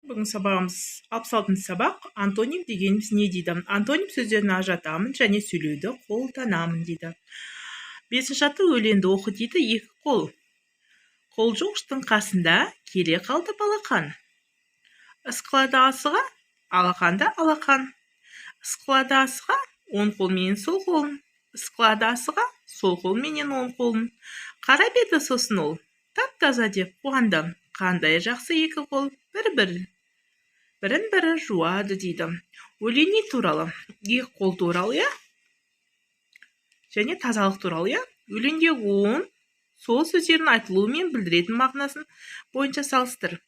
Бүгін сабағымыз 66-шы сабақ. Антоним дегеніміз не дейді? Антоним сөздерін ажыратамын және сөйлеуді қолданамын дейді. Бесінші атты өлеңді оқы дейді. Екі қол. Қол жуғыштың қасында келе қалды балақан. Ысқылады асыға, алақанда алақан. Ысқылады асыға, оң қолменен сол қолын. Ысқылады асыға, сол қолменен оң қолын. Қарап еді сосын ол, тап-таза деп қуанды. Қандай жақсы екі қол, бірін-бірі жуады дейді. Өлең не туралы? Екі қол туралы, иә? Және тазалық туралы, иә? Өлеңдегі оң, сол сөздердің айтылуы мен білдіретін мағынасын бойынша салыстыр.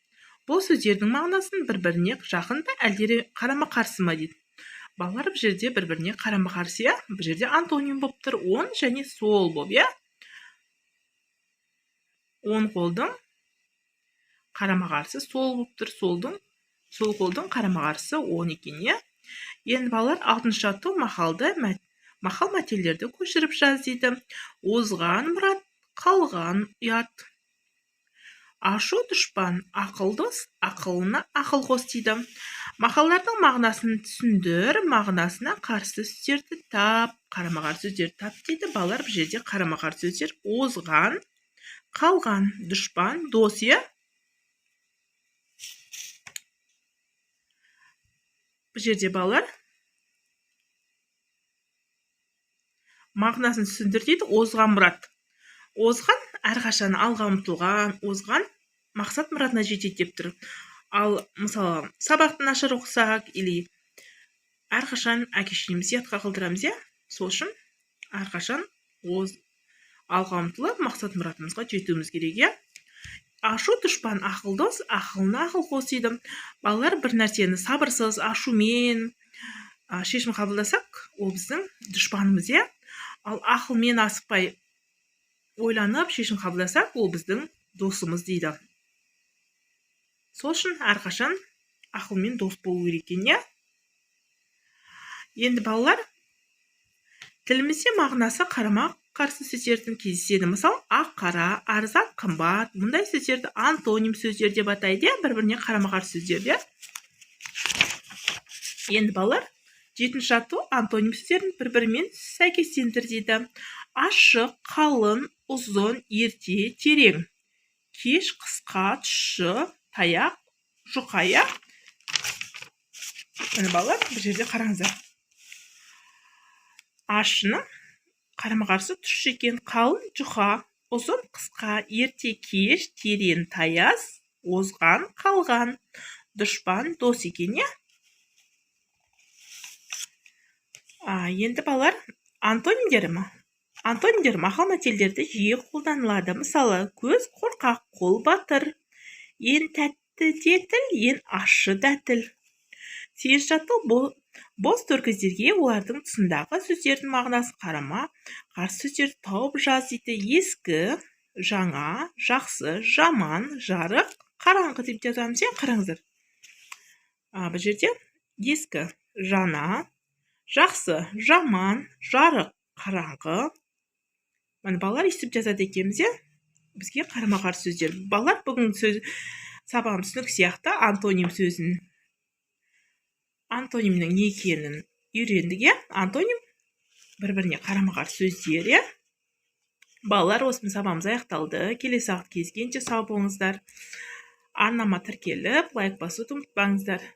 Бұл сөздердің мағынасын бір-біріне жақын ба, әлде қарама-қарсы ма дейді. Балалар, бұл жерде бір-біріне қарама-қарсы, иә? Бұл жерде антоним болып тұр, оң және сол болып, иә? Оң қолдың қарама-қарсы сол болып тұр, сол қолдың қарама-қарсысы оң екен, иә? Енді, балалар, алтыншы жаттығу мақал мәтелдерді көшіріп жаз дейді. Озған мұрат, қалған ұят. Ашу дұшпан, ақыл дос, ақылына ақыл қос дейді. Мақалдардың мағынасын түсіндір, мағынасына қарсы сөздерді тап, қарама-қарсы сөздерді тап дейді. Балалар, бұл жерде қарама-қарсы сөздер озған, қалған, дұшпан, дос, иә? Бұл жерде, балалар, мағынасын түсіндір дейді. Озған мұрат. Озған әрқашан алға ұмтылған, озған мақсат мұратына жетеді деп тұр. Ал мысалы, сабақты нашар оқысақ или әрқашан әке шешемізді ұятқа қалдырамыз, иә? Сол үшін әрқашан алға ұмтылып мақсат мұратымызға жетуіміз керек, иә? Ашу дұшпан, ақыл дос, ақылына ақыл қос дейді. Балалар, бір нәрсені сабырсыз, ашумен шешім қабылдасақ, ол біздің дұшпанымыз, иә? Ал ақылмен асықпай ойланып шешім қабылдасақ, ол біздің досымыз дейді. Сол үшін әрқашан ақылмен дос болу керек екен, иә? Енді, балалар, тілімізде мағынасы қарама қарсы сөздердің кездеседі. Мысалы, ақ, қара, арзан, қымбат. Мұндай сөздерді антоним сөздер деп атайды, иә, бір біріне қарама қарсы сөздер, иә. Енді, балалар, жетінші жаттығу антоним сөздерін бір бірімен сәйкестендір дейді. Ашық, қалың, ұзын, ерте, терең, кеш, қысқа, тұщы, таяқ, жұқа, иә. Міне, балалар, бұл жерде қараңыздар, ащының қарама-қарсы тұщы екен, қалың, жұқа, ұзын, қысқа, ерте, кеш, терең, таяз, озған, қалған, дұшпан, дос екен, иә. Енді, балалар, антонимдері ма? Антонимдер мақал мәтелдерде жиі қолданылады. Мысалы, көз қорқақ, қол батыр, ең тәтті де тіл, ең ащы да тіл. Сегізінші жаттығу бос төркіздерге олардың тұсындағы сөздердің мағынасын қарама қарсы сөздерді тауып жаз дейді. Ескі, жаңа, жақсы, жаман, жарық, қараңғы деп жазамыз, иә. Қараңыздар, бұл жерде ескі, жаңа, жақсы, жаман, жарық, қараңғы. Міне, балалар, өйстіп жазады екенбіз, иә, бізге қарама қарсы сөздер. Балалар, бүгін сөз сабағым түсінікті сияқты. Антоним сөзін, антонимнің не екенін үйрендік, иә. Антоним бір біріне қарама қарсы сөздер, иә. Балалар, осымен сабағымыз аяқталды. Келесі сағат кездескенше сау болыңыздар. Арнама тіркеліп, лайк басуды ұмытпаңыздар.